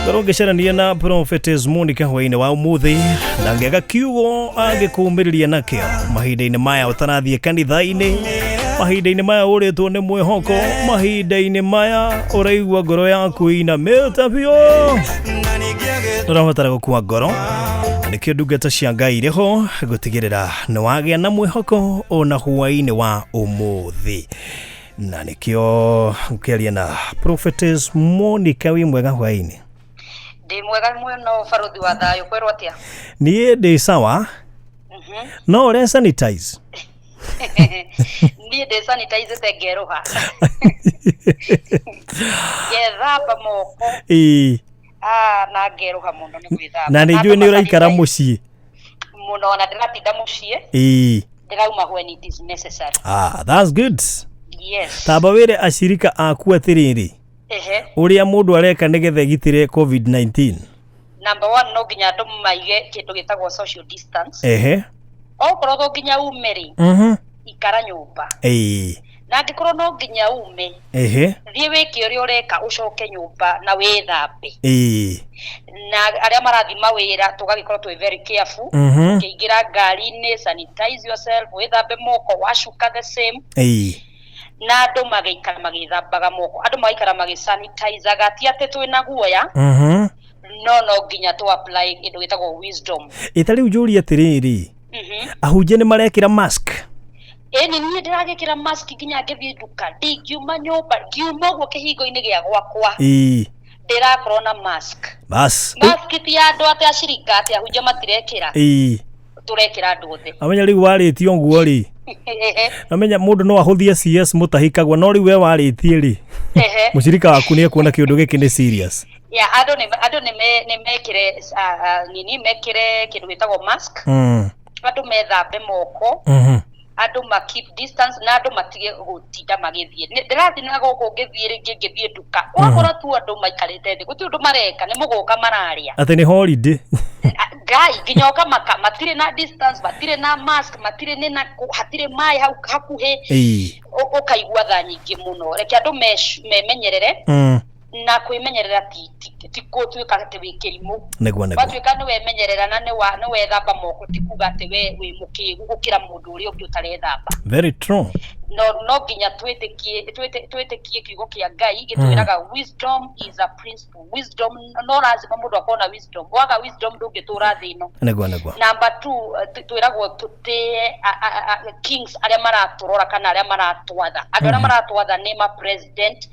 Ngorwo ngĩcarania na Prophetess Monica hwainĩ wa ũmũthĩ na ngĩaga kiugo angĩkũmĩrĩria nakĩo mahinda-inĩ maya ũtarathiĩ kanitha-inĩ, mahinda-inĩ maya ũrĩtwo nĩ mwĩhoko, mahinda-inĩ maya ũraigua ngoro yaku inamĩte biũ, ũrabatara gũkua ngoro. Na nĩkĩo ndungata cia Ngai irĩ ho gũtigĩrĩra nĩ wagĩa na mwĩhoko ona hwainĩ wa ũmũthĩ. Na nĩkĩo ngĩaria na Prophetess Monica. Wĩ mwega hwainĩ? Ndĩ mwega mũno, barothi wa thayũ. Kwĩrwo atĩa? Niĩ ndĩ sawa. No ũre sanitize? Niĩ ndĩ sanitizĩte, ngerũha, ngethamba moko. Ah, na ngerũha mũno nĩ gwĩthamba. Na nĩ njũĩ nĩ ũraikara mũciĩ. Mũno, na ndĩratinda mũciĩ. Ndĩrauma when it is necessary. Ah, that's good. Yes. Tamba wĩre acirika aku atĩrĩrĩ, ũrĩa mũndũ areka nĩgetha egitĩre COVID-19. Number one, no nginya andũ maige kĩndũ gĩtagwo social distance. Okorwo to nginya ume rĩ, ikara nyũmba. Na angĩkorwo no nginya ume, thiĩ wĩke ũrĩa ũreka, ũcoke nyũmba na wĩthambe. Na arĩa marathiĩ mawĩra, tũgagĩkorwo twĩ very careful. Ũkĩingĩra ngari-inĩ, sanitize yourself, wĩthambe moko, wacuka the same. Na andũ magaikara magĩthambaga moko, andũ magaikara magĩsanitizaga. Ti atĩ twĩna guoya, no nginya tũ apply kĩndũ gĩtagwo wisdom. Ĩ ta rĩu njũrie atĩrĩrĩ, ahunjia nĩ marekĩra mask? Ĩni, niĩ ndĩragĩkĩra mask nginya ngĩthiĩ nduka. Ndingiuma nyũmba, ngiuma ũguo kĩhingo-inĩ gĩa gwakwa, ndĩrakorwo na mask. Bas. Mask ti ya andũ atĩ acirika, atĩ ahunjia matirekĩra. Tũrekĩra andũ othe. Amenya rĩu warĩtie ũguo rĩ, amenya mũndũ no ahũthie CS mũtahikagwo, no rĩu we warĩtie rĩ, mũcirika waku nĩ ekuona kĩũndũ gĩkĩ nĩ serious. Ya, andũ nĩ mekĩre nini, mekĩre kĩndũ gĩtagwo mask. Andũ methambe moko. Andũ ma keep distance, na andũ matige gũtinda magĩthiĩ. Ndĩrathiĩ na gũkũ, ngĩthiĩ rĩngĩ, ngĩthiĩ nduka, ũgakora tu andũ maikarĩte thĩ, gũtirĩ ũndũ mareka, nĩ mũgũka mararĩa. Atĩ nĩ holiday. Ngai, nginya ũkamaka, matirĩ na distance, matirĩ na mask, matirĩ nĩ na hatirĩ maĩ hau hakuhĩ. Ũkaigua tha nyingĩ mũno. Reke andũ memenyerere. Na kwĩmenyerera ti gũtuĩka atĩ wĩ kĩrimũ. Nĩguo. Watuĩka nĩ wemenyerera na nĩ wethamba moko, ti kuga atĩ we wĩ mũkĩgu gũkĩra mũndũ ũrĩa ũngĩ ũtarethamba. Very true. No nginya twĩtĩkie kiugo kĩa Ngai gĩtwĩraga wisdom is a principle. Wisdom, no lazima mũndũ akorwo na wisdom. Waga wisdom, ndũngĩtũra thĩ ĩno. Nĩguo. Number two, twĩragwo tũtĩe kings arĩa maratũrora kana arĩa maratwatha. Andũ arĩa maratwatha nĩ ma president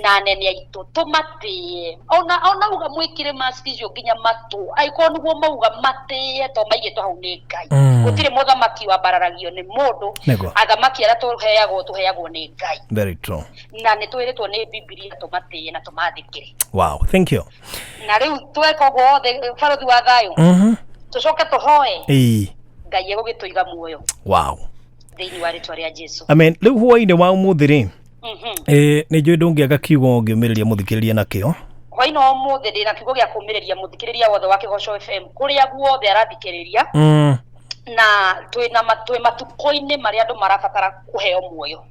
na anene aitũ, tũmatĩe. Ona uga mwĩkĩre mask icio nginya matũ, angĩkorwo nĩguo mauga, matĩe, to maigĩtwo hau nĩ Ngai. Gũtirĩ mũthamaki wambararagio nĩ mũndũ. Athamaki arĩa tũheagwo nĩ Ngai. Very true. Na nĩ twĩrĩtwo nĩ Bibilia tũmatĩe na tũmathĩkĩre. Wow, thank you. Na rĩu tweka ũguo othe, barothi wa thayũ, tũcoke tũhoe. Ngai egũgĩtũiga muoyo thĩinĩ wa rĩtwa rĩa Jesu. Amen. Rĩu hwainĩ wa ũmũthĩ rĩ, nĩ njũĩ ndũngĩaga kiugo ũngĩũmĩrĩria mũthikĩrĩria nakĩo. Hwainĩ wa ũmũthĩ ndĩna kiugo gĩa kũũmĩrĩria mũthikĩrĩria wothe wa Kĩgoco FM kũrĩa guothe arathikĩrĩria. Na twĩ matukũ-inĩ marĩa andũ marabatara kũheo muoyo.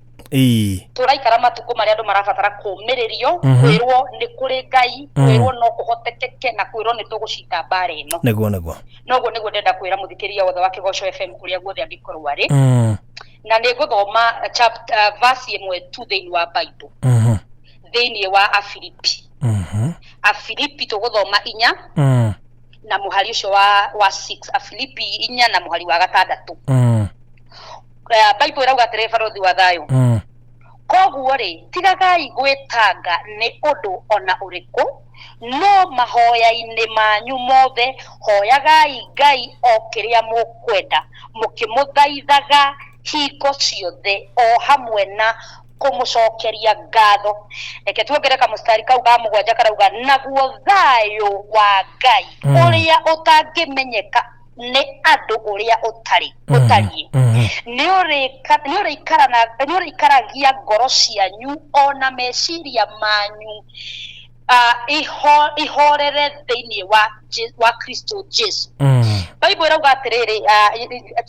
Tũraikara matukũ marĩa andũ marabatara kũũmĩrĩrio, kwĩrwo nĩ kũrĩ Ngai, kwĩrwo no kũhotekeke, na kwĩrwo nĩ tũgũcinda mbara ĩno. Nĩguo. Noguo nĩguo ndĩrenda kwĩra mũthikĩrĩria wothe wa Kĩgoco FM kũrĩa guothe angĩkorwo arĩ. Na nĩ ngũthoma chapter, verse ĩmwe tu thĩinĩ wa Bible, thĩinĩ wa Afilipi. Afilipi tũgũthoma 4 na mũhari ũcio wa 6. Afilipi 4 na mũhari wa 6. Bible ĩrauga atĩrĩ, barothi wa thayũ, "Koguo rĩ, tigagai gwĩtanga nĩ ũndũ ona ũrĩkũ, no mahoya-inĩ manyu mothe hoyagai Ngai o kĩrĩa mũkwenda, mũkĩmũthaithaga hingo ciothe o hamwe na kũmũcokeria ngatho." Reke tuongere kamũstari kau ga 7, karauga, "Naguo thayũ wa Ngai, ũrĩa ũtangĩmenyeka nĩ andũ ũrĩa ũtarĩ ũtariĩ, nĩ ũrĩikaragia ngoro cianyu ona meciria manyu ihorere thĩinĩ wa Kristo Jesu." Bible ĩrauga atĩrĩrĩ,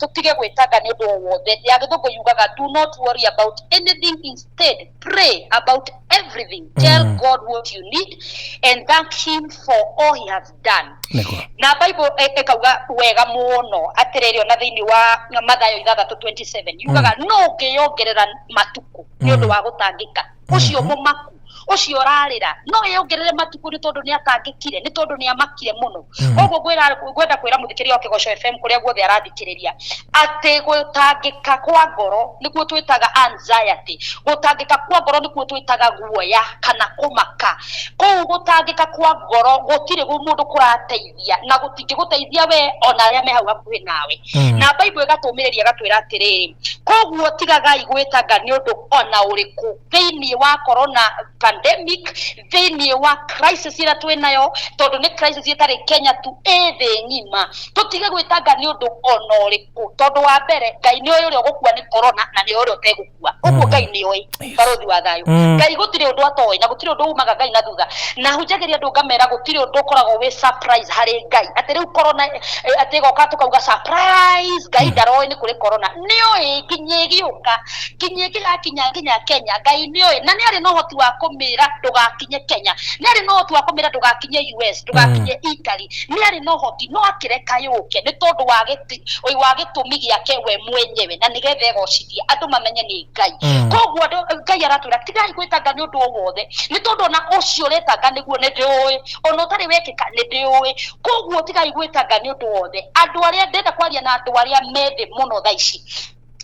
tũtige gwĩtanga nĩ ũndũ o wothe. Ya Gĩthũngũ yugaga, "Do not worry about anything, instead pray about everything. Tell God what you need and thank him for all he has done." Na Bible ĩkauga wega mũno atĩrĩrĩ, ona thĩinĩ wa Mathayo 6:27 yugaga, no ũngĩyongerera matukũ nĩ ũndũ wa gũtangĩka. Ũcio mũmaku, ũcio ũrarĩra, no eyongerere matukũ nĩ tondũ nĩ atangĩkire, nĩ tondũ nĩ amakire mũno. Koguo ngwenda kwĩra mũthikĩrĩria wa Kĩgoco FM kũrĩa guothe arathikĩrĩria atĩ gũtangĩka kwa ngoro nĩkuo twĩtaga anxiety, gũtangĩka kwa ngoro nĩkuo twĩtaga guoya kana kũmaka. Kũu gũtangĩka kwa ngoro gũtirĩ mũndũ kũrateithia, na gũtingĩgũteithia we ona arĩa me hau hakuhĩ nawe. Na Bible ĩgatũmĩrĩria, ĩgatwĩra atĩrĩrĩ, koguo tigagai gwĩtanga nĩ ũndũ ona ũrĩkũ thĩinĩ wa corona pandemic, thĩinĩ wa crisis ĩrĩa twĩ nayo, tondũ nĩ crisis ĩtarĩ Kenya tu, ĩ thĩ ng'ima. Tũtige gwĩtanga nĩ ũndũ ona ũrĩkũ, tondũ wa mbere Ngai nĩ oĩ ũrĩa ũgũkua nĩ corona na nĩ oĩ ũrĩa ũtegũkua. Ũguo Ngai nĩ oĩ, barothi wa thayũ. Ngai gũtirĩ ũndũ atoĩ, na gũtirĩ ũndũ umaga Ngai na thutha. Na hunjagĩria andũ ngamera gũtirĩ ũndũ ũkoragwo wĩ surprise harĩ Ngai, atĩ rĩu corona atĩ ĩgoka tũkauga surprise, Ngai ndaroĩ nĩ kũrĩ corona. Nĩ oĩ nginya ĩgĩũka, nginya ĩngĩgakinya nginya Kenya. Ngai nĩ oĩ, na nĩ arĩ na ũhoti wa kũmĩra ndũgakinye Kenya, nĩ arĩ na ũhoti wa kũmĩra ndũgakinye US, ndũgakinye Italy. Nĩ arĩ na ũhoti, no akĩreka yũke nĩ tondũ wa wa gĩtũmi gĩake we mwenyewe, na nĩgetha egocithie andũ mamenye nĩ Ngai. Koguo andũ, Ngai aratwĩra tigai gwĩtanga nĩ ũndũ o wothe, nĩ tondũ ona ũcio ũretanga nĩguo nĩ ndĩũĩ, ona ũtarĩ wekĩka nĩ ndĩũĩ. Koguo tigai gwĩtanga nĩ ũndũ wothe. Andũ arĩa ndĩrenda kwaria na andũ arĩa methĩ mũno thaa ici,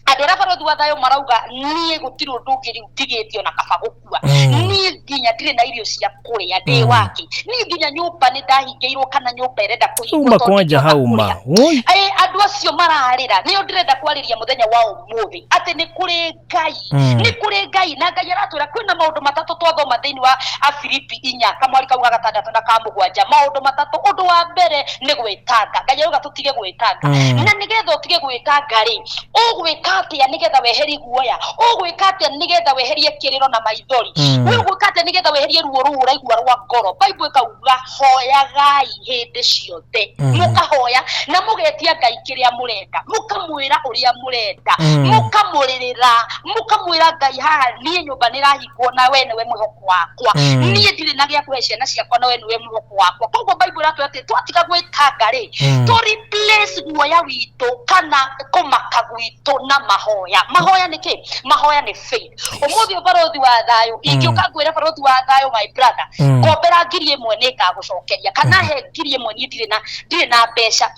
andũ arĩa barothi wa thayũ marauga, niĩ gũtirĩ ũndũ ũngĩ rĩu ndigĩtio na kaba gũkua. Niĩ nginya ndirĩ na irio cia kũrĩa, ndĩ wake, niĩ nginya nyũmba nĩ ndahingĩirwo kana nyũmba ĩrenda kũhingwo Uma tondũ kwanja ndingĩhota hauma kũrĩa. Oi. Andũ acio mararĩra nĩo ndĩrenda kwarĩria mũthenya wa ũmũthĩ, atĩ nĩ kũrĩ Ngai. Nĩ kũrĩ Ngai, na Ngai aratwĩra kwĩna maũndũ matatũ twathoma thĩinĩ wa Afilipi 4 kamwari kau ga gatandatũ na ka mũgwanja. Maũndũ matatũ, ũndũ wa mbere nĩ gwĩtanga. Ngai arauga tũtige gwĩtanga. Na nĩgetha ũtige gwĩtanga rĩ, ũgwĩka atĩa nĩgetha weherie guoya? Ũgwĩka atĩa nĩgetha weherie kĩrĩro na maithori? Ũgwĩka atĩa nĩgetha weherie ruo rũu ũraigua rwa ngoro? Bible ĩkauga, hoyagai hĩndĩ ciothe. Mũkahoya na mũgetia Ngai kĩrĩa mũrenda, mũkamwĩra ũrĩa mũrenda, mũkamũrĩrĩra, mũkamwĩra, Ngai, haha niĩ nyũmba nĩ ĩrahingwo na we nĩwe mwĩhoko wakwa. Niĩ ndirĩ na gĩa kũhe ciana ciakwa, na we nĩwe mwĩhoko wakwa. Koguo Bible ĩratwĩra atĩ twatiga gwĩtanga rĩ, tũ replace guoya witũ kana kũmaka gwitũ na mahoya. Mahoya nĩ kĩ? Mahoya nĩ faith. Ũmũthĩ ũbarothi wa thayũ, ingĩũka ngwĩre, barothi wa thayũ, my brother, ngombera 1000 nĩ ngagũcokeria, kana he 1000, niĩ ndirĩ na mbeca.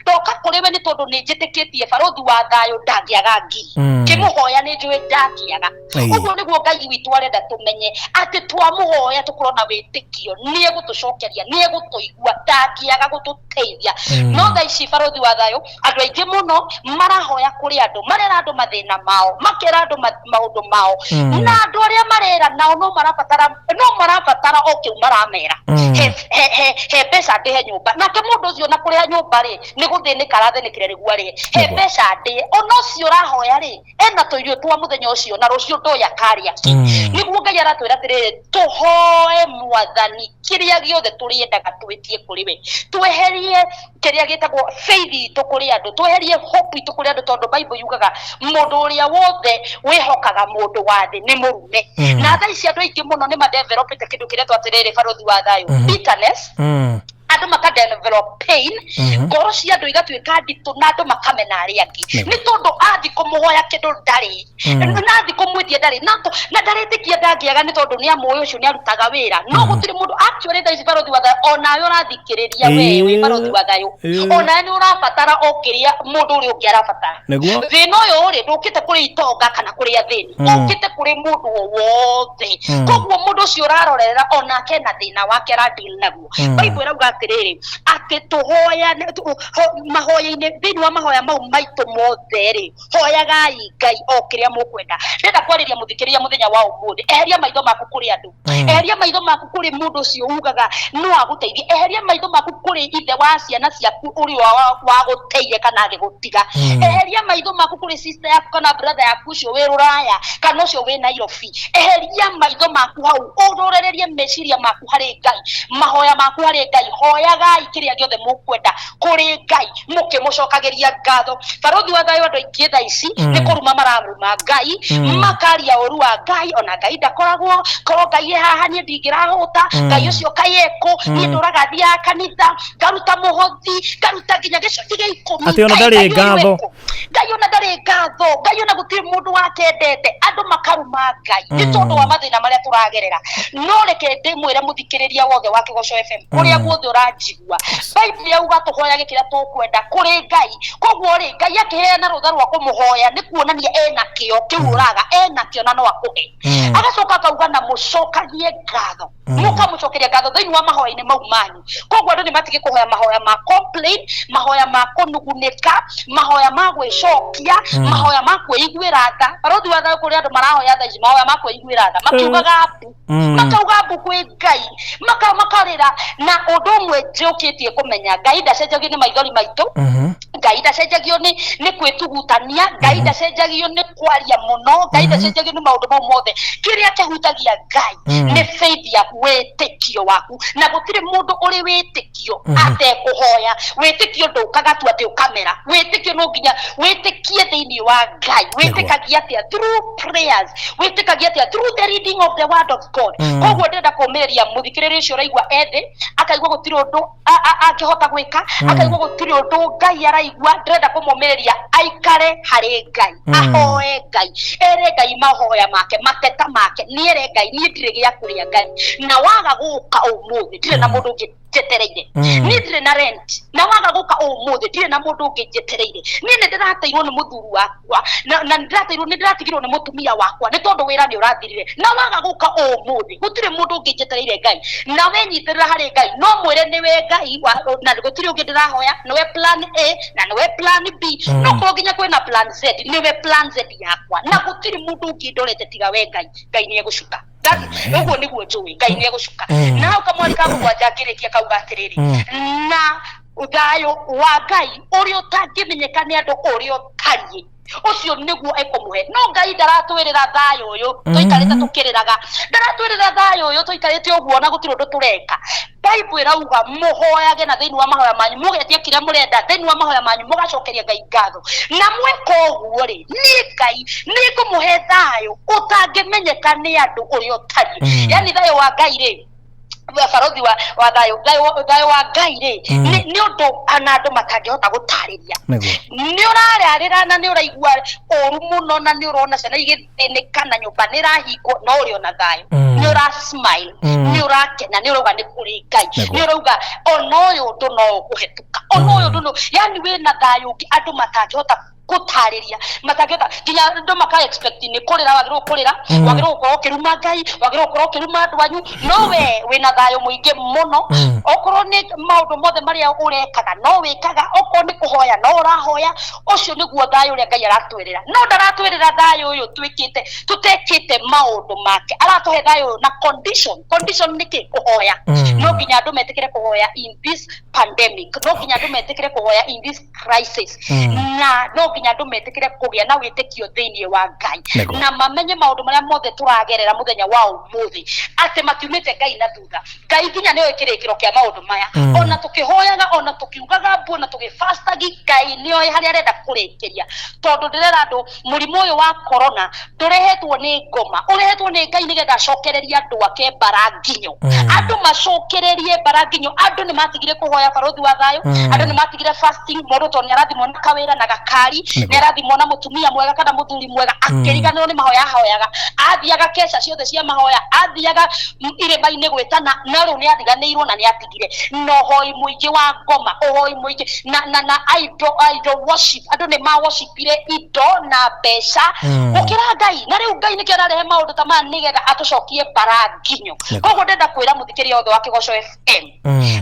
Ndoka kũrĩ we nĩ tondũ nĩ njĩtĩkĩtie barothi wa thayũ ndangĩaga ngiri. Ngĩmũhoya nĩ njũĩ ndangĩaga. Ũguo nĩguo Ngai witũ arenda tũmenye atĩ twamũhoya tũkorwo na wĩtĩkio nĩ egũtũcokeria, nĩ egũtũigua, ndangĩaga gũtũteithia. No thaa ici, barothi wa thayũ, andũ aingĩ mũno marahoya kũrĩ andũ, marera andũ mathĩna mao, makera andũ maũndũ mao. Na andũ arĩa marera nao no marabatara o kĩu maramera. He mbeca ndĩhe nyũmba, nake mũndũ ũcio na kũrĩha nyũmba rĩ, nĩ gũthĩnĩka arathĩnĩkire nĩguo arĩhe. He mbeca ndĩe, ona ũcio ũrahoya rĩ, ena tũirio twa mũthenya ũcio na rũciũ ndoya karĩa kĩ. Nĩguo Ngai aratwĩra atĩrĩrĩ, tũhoe Mwathani kĩrĩa gĩothe tũrĩendaga, twĩtie kũrĩ we, tweherie kĩrĩa gĩtagwo faith itũ kũrĩ andũ, tweherie hope itũ kũrĩ andũ, tondũ Bible yugaga mũndũ ũrĩa wothe wĩhokaga mũndũ wa thĩ nĩ mũrume. Na thaa ici andũ aingĩ mũno nĩ madevelopĩte kĩndũ kĩretwo atĩrĩrĩ, barothi wa thayũ, bitterness. Andũ maka develop pain, ngoro cia andũ igatuĩka nditũ, na andũ makamena arĩa angĩ nĩ tondũ athi kũmũhoya kĩndũ ndarĩ, na athi kũmwĩtia ndarĩ, na ndaretĩkia ndangĩaga, nĩ tondũ nĩ amũĩ ũcio nĩ arutaga wĩra. No gũtirĩ mũndũ actually thaa ici, barothi wa thayũ, onawe ũrathikĩrĩria, we wĩ barothi wa thayũ, onawe nĩ ũrabatara o kĩrĩa mũndũ ũrĩa ũngĩ arabatara. Thĩna ũyũ rĩ, ndũkĩte kũrĩ itonga kana kũrĩ athĩni, ũkĩte kũrĩ mũndũ o wothe. Koguo mũndũ ũcio ũrarorera onake na thĩna wake aradeal naguo. Bible ĩrauga atĩrĩrĩ, atĩ tũhoya mahoya-inĩ, thĩinĩ wa mahoya mau maitũ mothe rĩ, hoyagai Ngai o kĩrĩa mũkwenda. Ndĩrenda kwarĩria mũthikĩrĩria mũthenya wa ũmũthĩ, eheria maitho maku kũrĩ andũ. Eheria maitho maku kũrĩ mũndũ ũcio ugaga no agũteithie. Eheria maitho maku kũrĩ ithe wa ciana ciaku ũrĩa wagũteire kana agĩgũtiga. Eheria maitho maku kũrĩ sister yaku kana brother yaku ũcio wĩ rũraya kana ũcio wĩ Nairobi. Eheria maitho maku hau, ũrorererie meciria maku harĩ Ngai, mahoya maku harĩ Ngai. Hoyagai kĩrĩa gĩothe. gĩothe mũkwenda kũrĩ Ngai mũkĩmũcokagĩria ngatho. Barothi wa thayũ, andũ aingĩ thaa ici nĩ kũruma mararuma Ngai, makaria ũru wa Ngai, ona Ngai ndakoragwo, korwo Ngai e haha niĩ ndingĩrahũta, Ngai ũcio kaĩ ekũ, niĩ ndũraga thiaga kanitha ngaruta mũhothi, ngaruta nginya gĩcunjĩ gĩa 10, Atĩ ona Ngai- ndarĩ Ngai ũyũ ngatho. ekũ? Ngai ona ndarĩ ngatho, Ngai ona gũtirĩ mũndũ wakendete. Andũ makaruma Ngai nĩ tondũ wa mathĩna marĩa tũragerera. No reke ndĩmwĩre mũthikĩrĩria wothe wa Kĩgoco FM kũrĩa guothe ũranjigua, Bible yauga tũhoyage kĩrĩa tũkwenda kũrĩ Ngai. Koguo rĩ, Ngai akĩheana rũtha rwa kũmũhoya nĩ kuonania ena kĩo kĩu ũraga, ena kĩo na no akũhe. Agacoka akauga na mũcokagie ngatho, mũkamũcokeria ngatho thĩinĩ wa mahoya-inĩ mau manyu. Koguo andũ nĩ matige kũhoya mahoya ma complain, mahoya ma kũnugunĩka, mahoya ma gwĩcokia, mahoya ma kwĩiguĩra tha. Barothi wa thayũ, kũrĩ andũ marahoya thaa ici mahoya ma kwĩiguĩra tha, makiugaga mbu, makauga mbu kwĩ Ngai, makarĩra. Na ũndũ ũmwe njũkĩtie kũmenya, Ngai ndacenjagio nĩ maithori maitũ, Ngai ndacenjagio nĩ kwĩtugutania, Ngai ndacenjagio nĩ kwaria mũno, Ngai ndacenjagio nĩ maũndũ mau mothe. Kĩrĩa kĩhutagia Ngai nĩ faith yaku, wĩtĩkio waku. Na gũtirĩ mũndũ ũrĩ wĩtĩkio atekũhoya. Wĩtĩkio ndũkaga tu atĩ ũkamera. Wĩtĩkio no nginya wĩtĩkie thĩinĩ wa Ngai. Wĩtĩkagia atĩa? Through prayers. Wĩtĩkagia atĩa? Through the reading of the word of God. Koguo ndĩrenda kũmĩrĩria mũthikĩrĩria ũcio ũraigua ethĩ, akaigua gũtirĩ ũndũ angĩhota gwĩka, akaigua gũtirĩ ũndũ Ngai araigua, ndĩrenda kũmũmĩrĩria aikare harĩ Ngai, ahoe Ngai, ere Ngai mahoya make, mateta make, nĩ ere Ngai, niĩ ndirĩ gĩa kũrĩa Ngai, na waga gũka ũmũthĩ ndirĩ na mũndũ ũngĩ njetereire, niĩ ndirĩ na rent, na waga gũka ũmũthĩ ndirĩ na mũndũ ũngĩ njetereire, niĩ nĩ ndĩrateirwo nĩ mũthuri wakwa na nĩ ndĩrateirwo, nĩ ndĩratigirwo nĩ mũtumia wakwa nĩ tondũ wĩra nĩ ũrathirire, na waga gũka ũmũthĩ gũtirĩ mũndũ ũngĩ njetereire Ngai. Na wenyitĩrĩra harĩ Ngai, no mwĩre nĩwe Ngai na gũtirĩ ũngĩ ndĩrahoya, nĩwe plan A na nĩwe plan B, no korwo nginya kwĩna plan Z, nĩwe plan Z yakwa, na gũtirĩ mũndũ ũngĩ ndorete tiga we Ngai. Ngai nĩ egũcuka. Ũguo nĩguo njũĩ Ngai nĩ egũcuka. Na hau kamwari ka mũgwanja ngĩrĩkia kauga atĩrĩrĩ, na thayũ wa Ngai ũrĩa ũtangĩmenyeka nĩ andũ ũrĩa ũtariĩ, ũcio nĩguo ekũmũhe. No Ngai ndaratwĩrĩra thayũ ũyũ tũikarĩte tũkĩrĩraga, ndaratwĩrĩra thayũ ũyũ tũikarĩte ũguo na gũtirĩ ũndũ tũreka. Bible ĩrauga mũhoyage, na thĩinĩ wa mahoya manyu mũgetia kĩrĩa mũrenda, thĩinĩ wa mahoya manyu mũgacokeria Ngai ngatho, na mweka ũguo rĩ, niĩ Ngai nĩ ngũmũhe thayũ ũtangĩmenyeka nĩ andũ ũrĩa ũtariĩ. Yani thayũ wa Ngai rĩ, barothi wa thayũ, thayũ wa Ngai rĩ, nĩ ũndũ ana andũ matangĩhota gũtarĩria. Nĩ ũrararĩra na nĩ ũraigua ũru mũno na nĩ ũrona ciana igĩthĩnĩka na nyũmba nĩ ĩrahingwo, no ũrĩ ona thayũ, nĩ ũra smile, nĩ ũrakena, nĩ ũrauga nĩ kũrĩ Ngai, nĩ ũrauga ona ũyũ ũndũ no ũkũhetũka, ona ũyũ ũndũ no, yani wĩna thayũ ũngĩ andũ matangĩhota gũtarĩria, matangĩhota nginya andũ maka expect nĩ kũrĩra wagĩrĩirwo kũrĩra, wagĩrĩirwo gũkorwo ũkĩruma Ngai, wagĩrĩirwo gũkorwo ũkĩruma andũ anyu, no we wĩna thayũ mũingĩ mũno. Okorwo nĩ maũndũ mothe marĩa ũrekaga no wĩkaga, okorwo nĩ kũhoya no ũrahoya. Ũcio nĩguo thayũ ũrĩa Ngai aratwĩrĩra. No ndaratwĩrĩra thayũ ũyũ twĩkĩte tũtekĩte maũndũ make, aratũhe thayũ ũyũ na condition. Condition nĩ kĩ? Kũhoya. No nginya andũ metĩkĩre kũhoya in this pandemic, no nginya andũ metĩkĩre kũhoya in this crisis, na no nginya andũ metĩkĩre kũgĩa na wĩtĩkio thĩinĩ wa Ngai, na mamenye maũndũ marĩa mothe tũragerera mũthenya wa ũmũthĩ atĩ matiumĩte Ngai na thutha. Ngai nginya nĩoĩ kĩrĩkĩro kĩa maũndũ maya. Ona tũkĩhoyaga, ona tũkiugaga mbu, ona tũgĩbastagi, Ngai nĩoĩ harĩa arenda kũrĩkĩria, tondũ ndĩrera andũ mũrimũ ũyũ wa corona ndũrehetwo nĩ ngoma, ũrehetwo nĩ Ngai nĩgetha acokererie andũ ake mbara nginyo. Andũ macokererie mbara nginyo. Andũ nĩ matigire kũhoya, barothi wa thayũ. Andũ nĩ matigire fasting. Mũndũ tondũ nĩ arathimwo na kawĩra na gakari, nĩ arathimwo na mũtumia mwega kana mũthuri mwega, akĩriganĩrwo nĩ mahoya ahoyaga, athiaga keca ciothe cia mahoya, athiaga irĩma-inĩ gwĩtana, no rĩu nĩ ariganĩirwo na nĩ atigire na ũhoi mũingĩ wa ngoma, ũhoi mũingĩ na idol worship. Andũ nĩ ma worshipire indo na mbeca gũkĩra Ngai, na rĩu Ngai nĩkĩo ararehe maũndũ ta maya nĩgetha atũcokie mbara nginyo. Koguo ndĩrenda kwĩra mũthikĩrĩria wothe wa Kĩgoco FM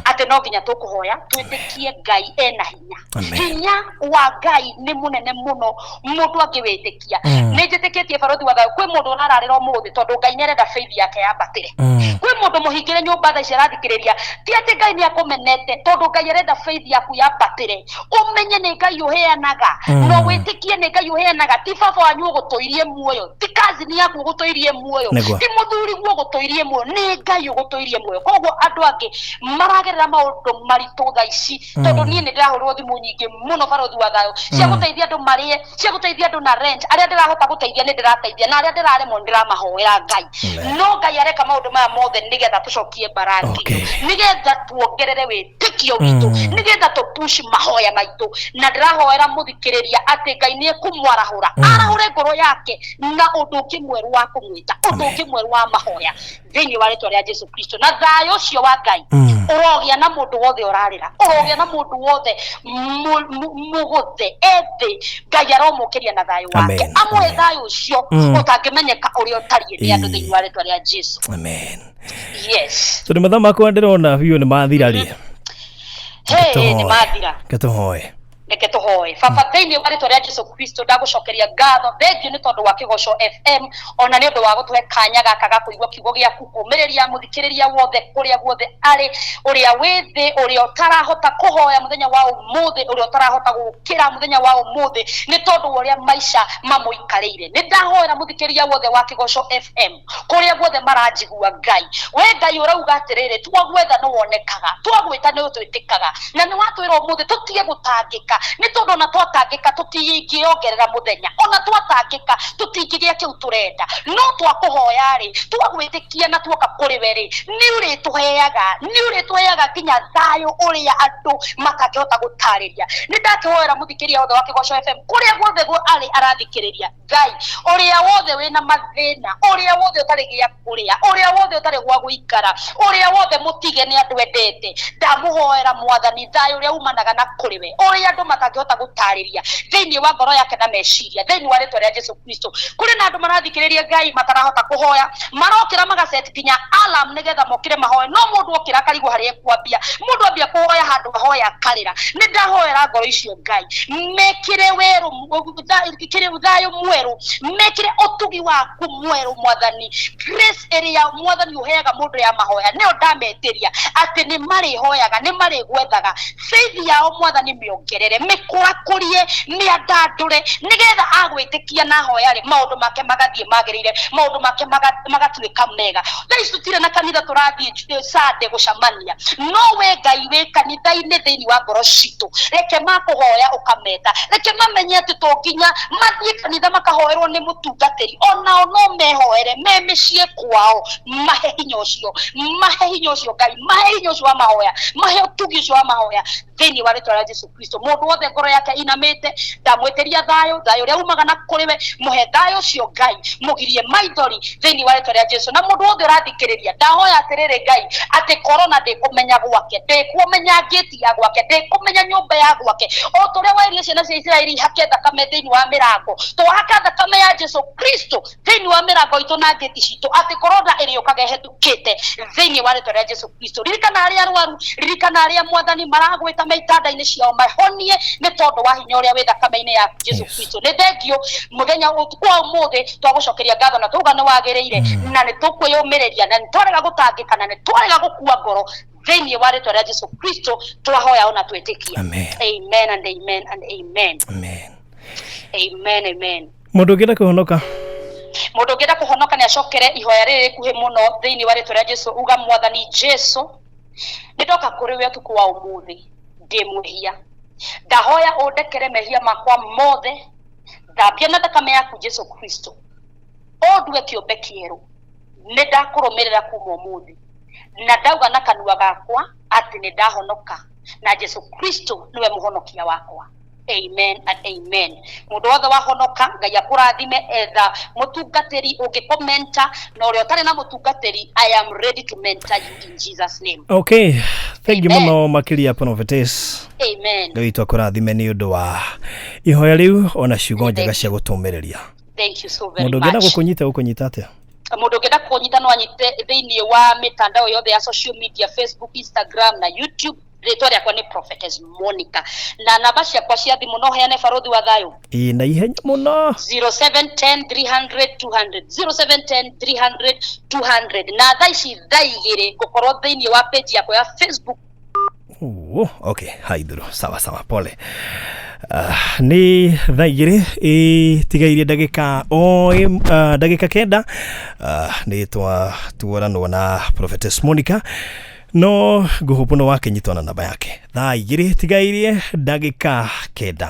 atĩ no nginya tũkũhoya twĩtĩkie Ngai ena hinya. Amen. Hinya wa Ngai nĩ mũnene. Mũnene mũno mũndũ angĩwĩtĩkia. Nĩ njĩtĩkĩtie, barothi wa thayũ, kwĩ mũndũ ũrararĩra ũmũthĩ tondũ Ngai nĩ arenda faith yake yambatĩre. Kwĩ mũndũ mũhingĩre nyũmba thaa ici arathikĩrĩria, ti atĩ Ngai nĩ akũmenete, tondũ Ngai arenda faith yaku yambatĩre, ũmenye nĩ Ngai ũheanaga, no wĩtĩkie nĩ Ngai ũheanaga, ti baba wanyu ũgũtũirie muoyo, ti kazini yaku ũgũtũirie muoyo, ti mũthuri guo ũgũtũirie muoyo, nĩ Ngai ũgũtũirie muoyo. Koguo andũ angĩ maragerera maũndũ maritũ thaa ici, tondũ niĩ nĩ ndĩrahũrwo thimũ nyingĩ mũno, barothi wa thayũ, cia gũteithia andũ marĩe, cia gũteithia andũ na rent. Arĩa ndĩrahota gũteithia nĩ ndĩrateithia, na arĩa ndĩraremwo nĩ ndĩramahoera Ngai. No Ngai areka maũndũ maya mothe nĩgetha tũcokie mbarangi, nĩgetha tuongerere wĩtĩkio witũ, nĩgetha tũ push mahoya maitũ. Na ndĩrahoera mũthikĩrĩria atĩ Ngai nĩ ekũmwarahũra, arahũre ngoro yake na ũndũ ũngĩ mwerũ wa kũmwĩta, ũndũ ũngĩ mwerũ wa mahoya, thĩinĩ wa rĩtwa rĩa Jesu Kristo. Na thayũ ũcio wa Ngai ũrogĩa na mũndũ wothe ũrarĩra, ũrogĩa na mũndũ wothe mũgũthe ethĩ. Ngai aromũkĩria na thayũ wake, amũhe thayũ ũcio ũtangĩmenyeka ũrĩa ũtariĩ nĩ andũ, thĩinĩ wa rĩtwa rĩa Jesu. Amen. Yes. Tondũ mathaa makwa ndĩrona biũ nĩ mathira rĩ. Hey, nĩ mathira. Reke tũhoe. Reke tũhoe. Baba, thĩinĩ wa rĩtwa rĩa Jesu Kristo, ndagũcokeria ngatho, thengiũ nĩ tondũ wa Kĩgoco FM, ona nĩ ũndũ wa gũtũhe kanya gaka ga kũigua kiugo gĩaku, kũmĩrĩria mũthikĩrĩria wothe kũrĩa guothe arĩ, ũrĩa wĩ thĩ, ũrĩa ũtarahota kũhoya mũthenya wa ũmũthĩ, ũrĩa ũtarahota gũkĩra mũthenya wa ũmũthĩ nĩ tondũ wa ũrĩa maica mamũikarĩire. Nĩ ndahoera mũthikĩrĩria wothe wa Kĩgoco FM kũrĩa guothe maranjigua. Ngai, we Ngai ũrauga atĩrĩrĩ, twagwetha nĩ wonekaga, twagwĩta nĩ ũtwĩtĩkaga, na nĩ watwĩra ũmũthĩ tũtige gũtangĩka, nĩ tondũ ona twatangĩka tũtingĩongerera mũthenya, ona twatangĩka tũtingĩgĩa kĩu tũrenda, no twakũhoya rĩ, twagwĩtĩkia na tuoka kũrĩ we rĩ, nĩ ũrĩtũheaga, nĩ ũrĩtũheaga nginya thayũ ũrĩa andũ matangĩhota gũtarĩria. Nĩ ndakĩhoera mũthikĩrĩria wothe wa Kĩgoco FM kũrĩa guothe arĩ arathikĩrĩria. Ngai, ũrĩa wothe wĩna mathĩna, ũrĩa wothe ũtarĩ gĩa kũrĩa, ũrĩa wothe ũtarĩ gwa gũikara, ũrĩa wothe mũtige nĩ andũ endete, ndamũhoera Mwathani, thayũ ũrĩa umanaga na kũrĩ we, ũrĩa andũ matangĩhota gũtarĩria thĩinĩ wa ngoro yake na meciria, thĩinĩ wa rĩtwa rĩa Jesu Kristo. Kũrĩ na andũ marathikĩrĩria, Ngai, matarahota kũhoya, marokĩra magaset nginya alarm nĩgetha mokĩre mahoe, no mũndũ okĩra akarigwo harĩa ekwambia. Mũndũ ambia kũhoya, handũ ahoya akarĩra. Nĩ ndahoera ngoro icio, Ngai, mekĩre werũ kĩrĩ thayũ mwerũ, mekĩre ũtugi waku mwerũ, Mwathani. Grace ĩrĩa Mwathani ũheaga mũndũ ya mahoya nĩyo ndametĩria, atĩ nĩ marĩhoyaga, nĩ marĩgwethaga. Faith yao, Mwathani, mĩongerere, mĩkũrakũrie, mĩandandũre, nĩgetha agwĩtĩkia na ahoya rĩ, maũndũ make magathiĩ magĩrĩire, maũndũ make magatuĩka mega. Thaa ici tũtirĩ na kanitha tũrathiĩ Sunday gũcamania, no we Ngai wĩ kanitha-inĩ thĩinĩ wa ngoro citũ. Reke makũhoya ũkameta, reke mamenye atĩ to nginya mathiĩ kanitha makahoerwo nĩ mũtungatĩri, onao no mehoere me mĩciĩ kwao. Mahe hinya ũcio, mahe hinya ũcio, Ngai, mahe hinya ũcio wa mahoya, mahe ũtugi ũcio wa mahoya, thĩinĩ wa rĩtwa rĩa Jesu Kristo. Mũndũ wothe ngoro yake inamĩte, ndamwĩtĩria thayũ, thayũ ũrĩa umaga na kũrĩ we. Mũhe thayũ ũcio, Ngai, mũgirie maithori, thĩinĩ wa rĩtwa rĩa Jesu. Na mũndũ wothe ũrathikĩrĩria, ndahoya atĩrĩrĩ, Ngai, atĩ korona ndĩkũmenya gwake, ndĩkũmenya ngĩti ya gwake, ndĩkũmenya nyũmba ya gwake. O ta ũrĩa werire ciana cia Isiraeli ihake thakame thĩinĩ wa mĩrango, twahaka thakame ya Jesu Kristo thĩinĩ wa mĩrango itũ na ngĩti citũ, atĩ korona ĩrĩũkaga ĩhetũkĩte, thĩinĩ wa rĩtwa rĩa Jesu Kristo. Ririkana arĩa arwaru, ririkana arĩa, Mwathani, maragwĩta me itanda-inĩ ciao, mahonie nĩ tondũ wa hinya ũrĩa wĩ thakame-inĩ ya Jesu Kristo. Nĩ thengio mũthenya ũtukũ wa ũmũthĩ, twagũcokeria ngatho na tauga nĩ wagĩrĩire, na nĩ tũkwĩyũmĩrĩria, na nĩ twarega gũtangĩka, na nĩ twarega gũkua ngoro, thĩinĩ wa rĩtwa rĩa Jesu Kristo twahoya ona twĩtĩkia. Amen. Amen and amen and amen. Amen. Amen, amen. Mũndũ ũngĩenda kũhonoka? Mũndũ ũngĩenda kũhonoka nĩ acokere ihoya rĩrĩ rĩkuhĩ mũno, thĩinĩ wa rĩtwa rĩa Jesu. Uga, "Mwathani Jesu, nĩ ndoka kũrĩ we ũtukũ wa ũmũthĩ, ndĩ mwĩhia. Ndahoya ũndekere mehia makwa mothe, thambia na thakame yaku Jesu Kristo, ũndue kĩũmbe kĩerũ. Nĩ ndakũrũmĩrĩra kuma ũmũthĩ, na ndauga na kanua gakwa atĩ nĩ ndahonoka na Jesu Kristo nĩwe mũhonokia wakwa. Amen and amen." Mũndũ wothe wahonoka, Ngai akũrathime. Etha mũtungatĩri ũngĩkũmenta, na ũrĩa ũtarĩ na mũtungatĩri, I am ready to mentor you in Jesus' name. Okay, thank you Amen. mũno makĩria, Prophetess. Amen. Ngai witũ akũrathime nĩ ũndũ wa ihoya rĩu ona ciugo njega Thank cia gũtũmĩrĩria. Thank you so very Mũndũ ũngĩenda much. gũkũnyita, gũkũnyita atĩa? Mũndũ ũngĩenda kũnyita no anyite thĩinĩ wa mĩtandao yothe ya social media, Facebook, Instagram na YouTube. Rĩtwa rĩakwa nĩ Prophetess Monica, na namba ciakwa cia thimũ no heane, barũthi wa thayũ? Ĩ, na ihenya mũno. 0710 300 200, 0710 300 200. Na thaa ici thaa 2 ngũkorwo thĩinĩ wa page yakwa ya Facebook. Oh, okay, haithuru, sawa sawa, pole. Nĩ thaa 2 ĩtigairie ndagĩka o ndagĩka 9. Nĩ twatuoranwo na Prophetess Monica, no ngũhũpũ no wakĩnyitwo na namba yake, thaa 2 tigairie ndagĩka 9.